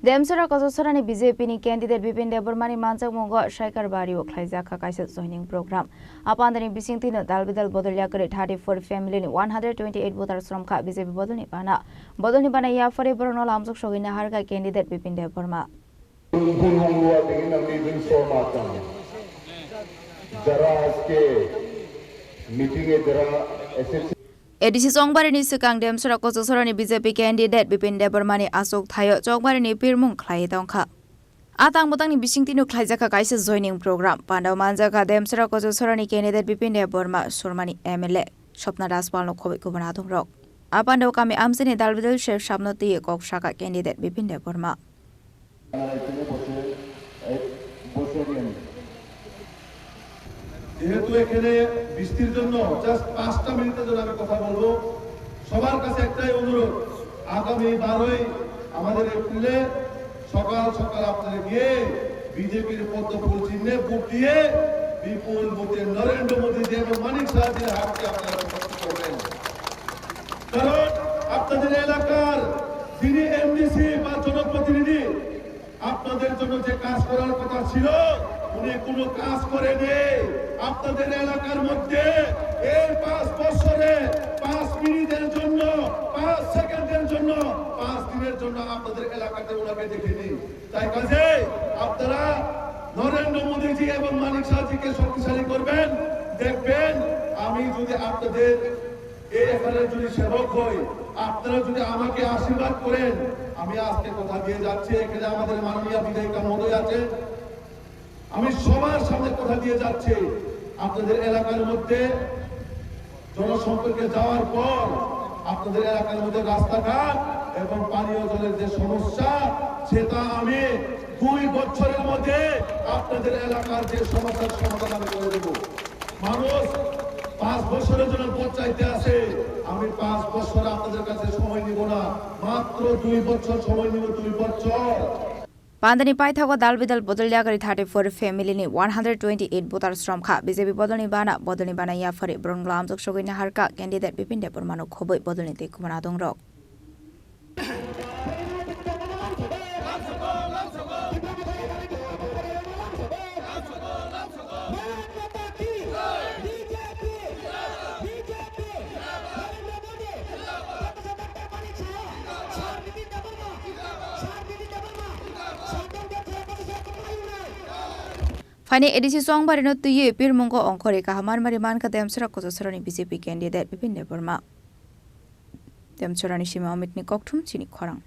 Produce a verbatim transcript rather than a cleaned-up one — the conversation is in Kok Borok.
Demsora Kochasora ni B J P ni candidate Bipin Debbarma ni manjakmungo Saikar Bari o khlaijak kha kaisa joining program. A pandani bisingtwi no dal bidal bodol yakarwi thirty four family ni one hundred twenty eight voters romkha B J P bodol ni bana. Bodol ni bana yaphari borok no lamjak sogwi naharkha candidate Bipin Debbarma. যারা আজকে মিটিং এ যারা এসেছে। A D C Chongbarini swkang Demsora Kochasora ni B J P candidate Bipin Debbarma ni achuk thaio Chongbarini pirmung khlaiwi tongkha. A tang bwtangni bisingtwi no khlaijakha kaisa joining program. Pandao manjakha Demsora Kochasora ni candidate Bipin Debbarma, Surmani M L A Swpna Rajpal no khobwi kubun adongrok. A pandao kami amchaini dal bidal sep sapno twiwi kok sakha candidate Bipin Debbarma. যেহেতু এখানে বৃষ্টির জন্য জাস্ট পাঁচটা মিনিটের জন্য আমি কথা বলবো, সবার কাছে একটাই অনুরোধ, আগামী বারোই আমাদের এপ্রিলে সকাল সকাল আপনারা গিয়ে বিজেপির পদ্ম ফুল চিহ্নে ভোট দিয়ে বিপুল ভোটে নরেন্দ্র মোদীজি এবং মানিক সাহাজির হাতকে আপনারা সমর্থন করবেন। কারণ আপনাদের এলাকার যিনি এমডিসি বা জনপ্রতিনিধি, আপনাদের জন্য যে কাজ করার কথা ছিল, উনি কোনো কাজ করেনি। আপনাদের এলাকার মধ্যে এই পাঁচ বছরে পাঁচ মিনিটের জন্য, পাঁচ সেকেন্ডের জন্য, পাঁচ দিনের জন্য আপনাদের এলাকাতে ওনাকে দেখেনি। তাই কাজেই আপনারা নরেন্দ্র মোদীজি এবং মানিক সাহাজিকে শক্তিশালী করবেন। দেখবেন, আমি যদি আপনাদের এই এখানে যদি সেবক হই, আপনারা যদি আমাকে আশীর্বাদ করেন, আমি আজকে কথা দিয়ে যাচ্ছি, এখানে আমাদের মাননীয় বিধায়িকা মহোদয় আছেন, আমি সবার সামনে কথা দিয়ে যাচ্ছি, আপনাদের এলাকার মধ্যে জনসম্পর্কে যাওয়ার পর আপনাদের এলাকার মধ্যে রাস্তাঘাট এবং পানীয় জলের যে সমস্যা, সেটা আমি দুই বছরের মধ্যে আপনাদের এলাকার যে সমস্যার সমাধান আমি করে দেবো। মানুষ পাঁচ বছরের জন্য ভোট চাইতে আসে, আমি পাঁচ বছর আপনাদের কাছে সময় নিব না, মাত্র দুই বছর সময় নিব, দুই বছর। Pandani paithago dal bidal bodol yakarwi thirty four family ni one hundred twenty eight voters romkha B J P bodolni bana. Bodolni bana yaphari borok lamjak sogwi naharkha candidate Bipin Debbarma no khobwi bodolni twi kubun adongrok. Phaini A D C Chongbarino twiwi pirmungo ongkhorwi kaham marmari mankha Demsora Kochasora ni B J P candidate Bipin Debbarma. Demsora ni simi Amit ni kokthum chini khorang.